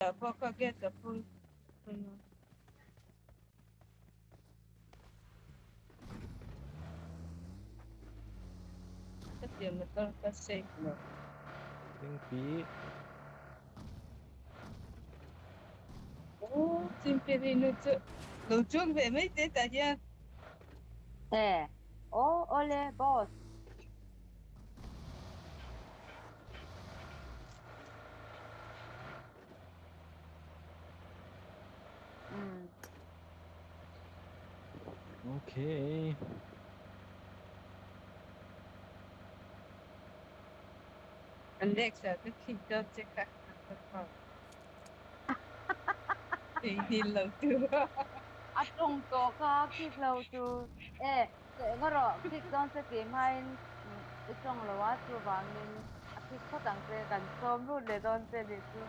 Pawh kha gas a full. Ka tiang motor ka safe lo. Tingpi. Oh, Chimpiri nu chu lo chuang ve mai te tah hian. E. Oh, ole, boss. Mm. Okay. Alexa ka khi dawn che kha. Ei lo tu. A tawng tawh kha kick lo tu. E, nga rawh kick dawn che tih hmain i tawng lo a, chuvangin a kick phawt ang che, kan sawm lut leh dawn che nih chu.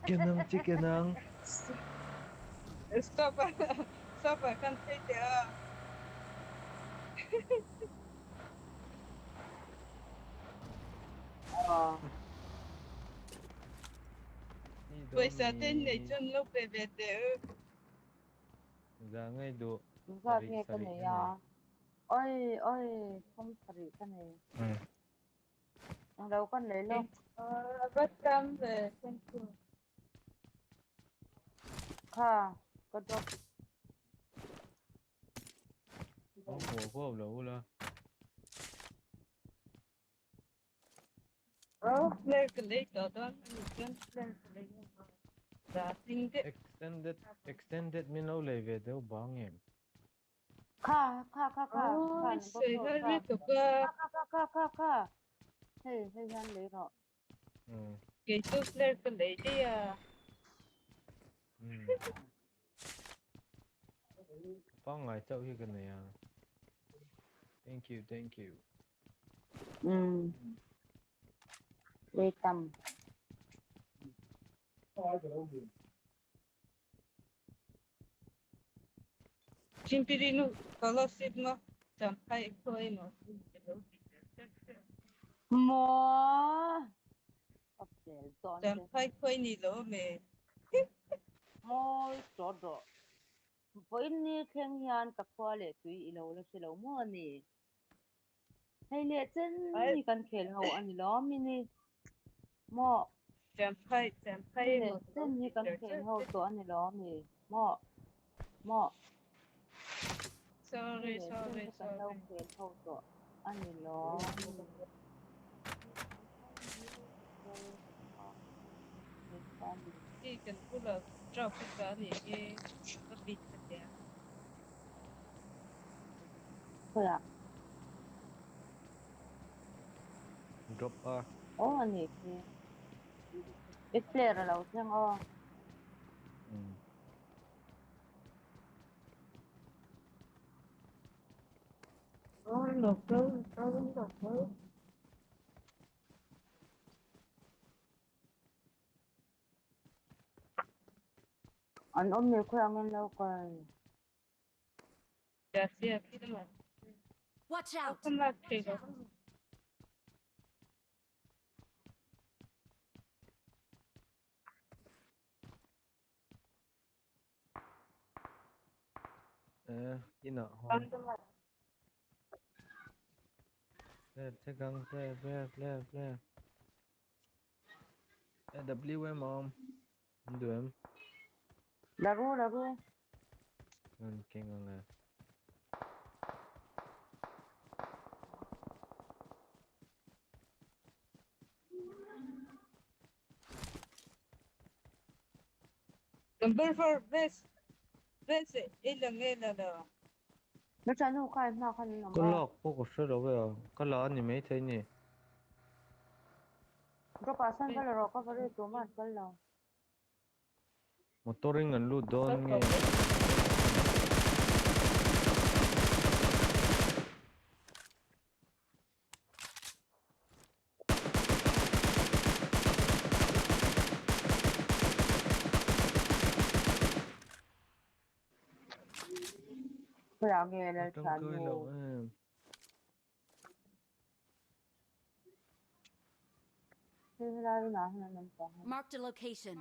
Kenang che kenang. Stop stop kan thei teh a. Aw. Pawisa te nei chuan lo pe ve teh u. Za ngei duh. Zat nge ka nei a. Oi oi thum sarih ka nei. Englo kan lei lo. A va tam ve thank you. Kha ka drop. Awm huau huau lo ula. Oh, flare ka lei tawh dawn a ni chuan flare ka lei a za ting deuh. Extended extended min lo lei ve deuh bang em? Kha kha kha kha Oh, kha i number sawi four har kha lutuk a. kha kha kha kha kha hei hei hian lei rawh. Kei chu flare ka lei daih a. Pangngai chauh hi ka nei a. Thank you, thank you. Umm. Lei tam. Chimpirinu scholarship ma champhai khaw emaw chu ka lo ti tel tel tel. Maw! Ka fel dawn che. Champhai khawi ni lo me. Mawi tawh rawh. Vawiin ni thleng hian ka khua leh tui i lo la hre lo maw ni? Hei leh chen hi kan khel ho a ni lawm i ni maw? Champhai champhai Hei leh emaw ka lo chen hi ti kan tel khel tel ho tel. tawh a ni lawm i maw? Maw? Sorry Hei leh chen sorry hi kan lo sorry. khel ho tawh a ni lawm. Khi kan bula traffic a nih hi ka bit ka tia. Khawiah? Drop a. Aw a nih khi. I flare a lo thleng aw. Umm. Aw local local. An awm leh khawi angin lo kal. Watch out! Eh, inah hawn. Flare check ang, flare, flare, flare, flare. AWM a awm. An duh em? La ru, la ru. An keng ang e. Number 4 best best i la nge la lo. Na tha nu kha hma khan an awm Ka a. lak pawh ka hre lo e a, ka la a ni maithei ni. Drop ah sawn va la rawh ka va ri tum a an kal lo. Motor in an lut dawn nge. Khawiah nge A tangkai Lalthiannu? loh em. Hei helai inah hian an awm tawh ang. Marked a location.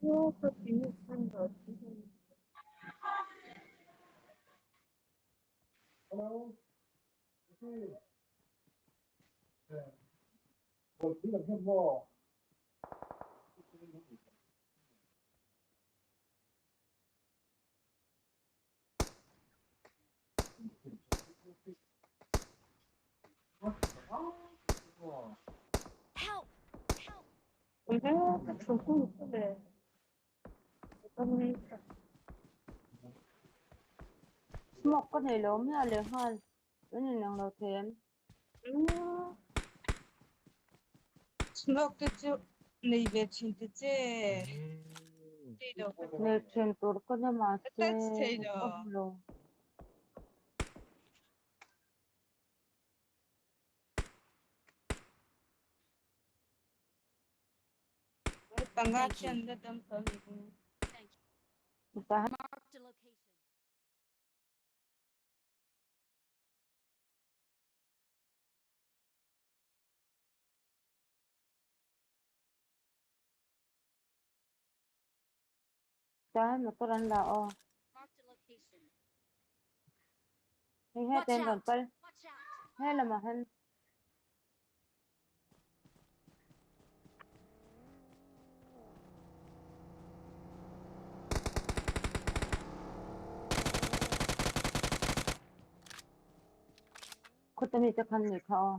Help! Smoke ka nei lo miah leh nghal in inang lo thei em? Smoke te chu nei ve thin ta che. Nei thin tur ka nia mahse Touch thei lo. ka hmu lo. Panga Thank you. khian la dam tawh a ni. Tah Marked a location. Tah hian motor an la aw. Marked a location. Hei Watch heta in rawn out! kal. Watch out! He lamah hian Khuta mi te khan nih kha aw.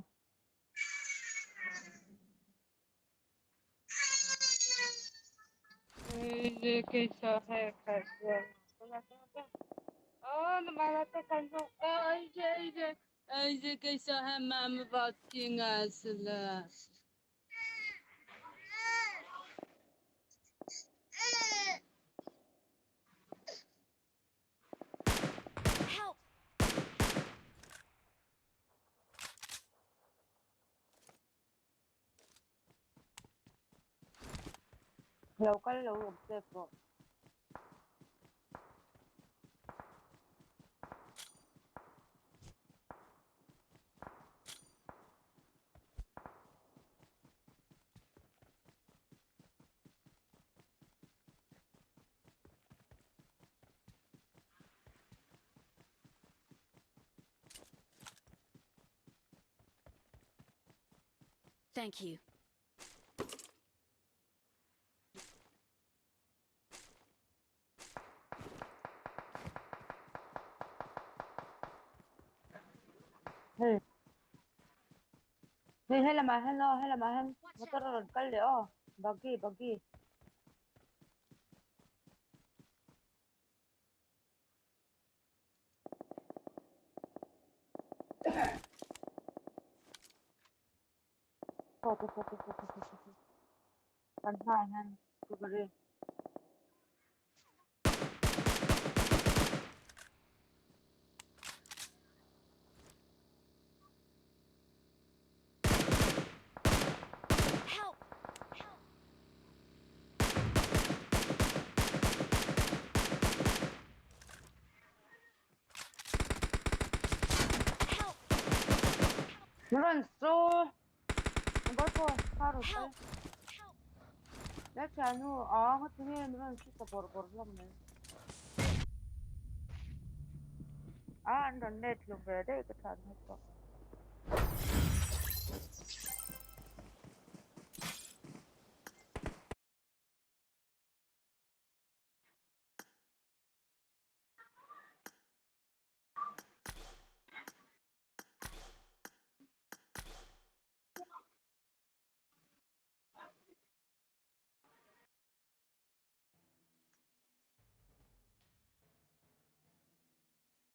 Help! Lo kal lo observe rawh. Thank you. Hei. Hei he lamah hian aw he lamah hian motor a rawn kal leh aw buggy buggy. Photo photo photo photo photo. Kan hmaah hian February. Help! Help! Min rawn su! Number 4, car rawn kal. Help! Help! La thiannu a nga ti nge min rawn su ta bawrh bawrh hlawm mai. A an rawn let hlum ve daih ka thiannu pawh.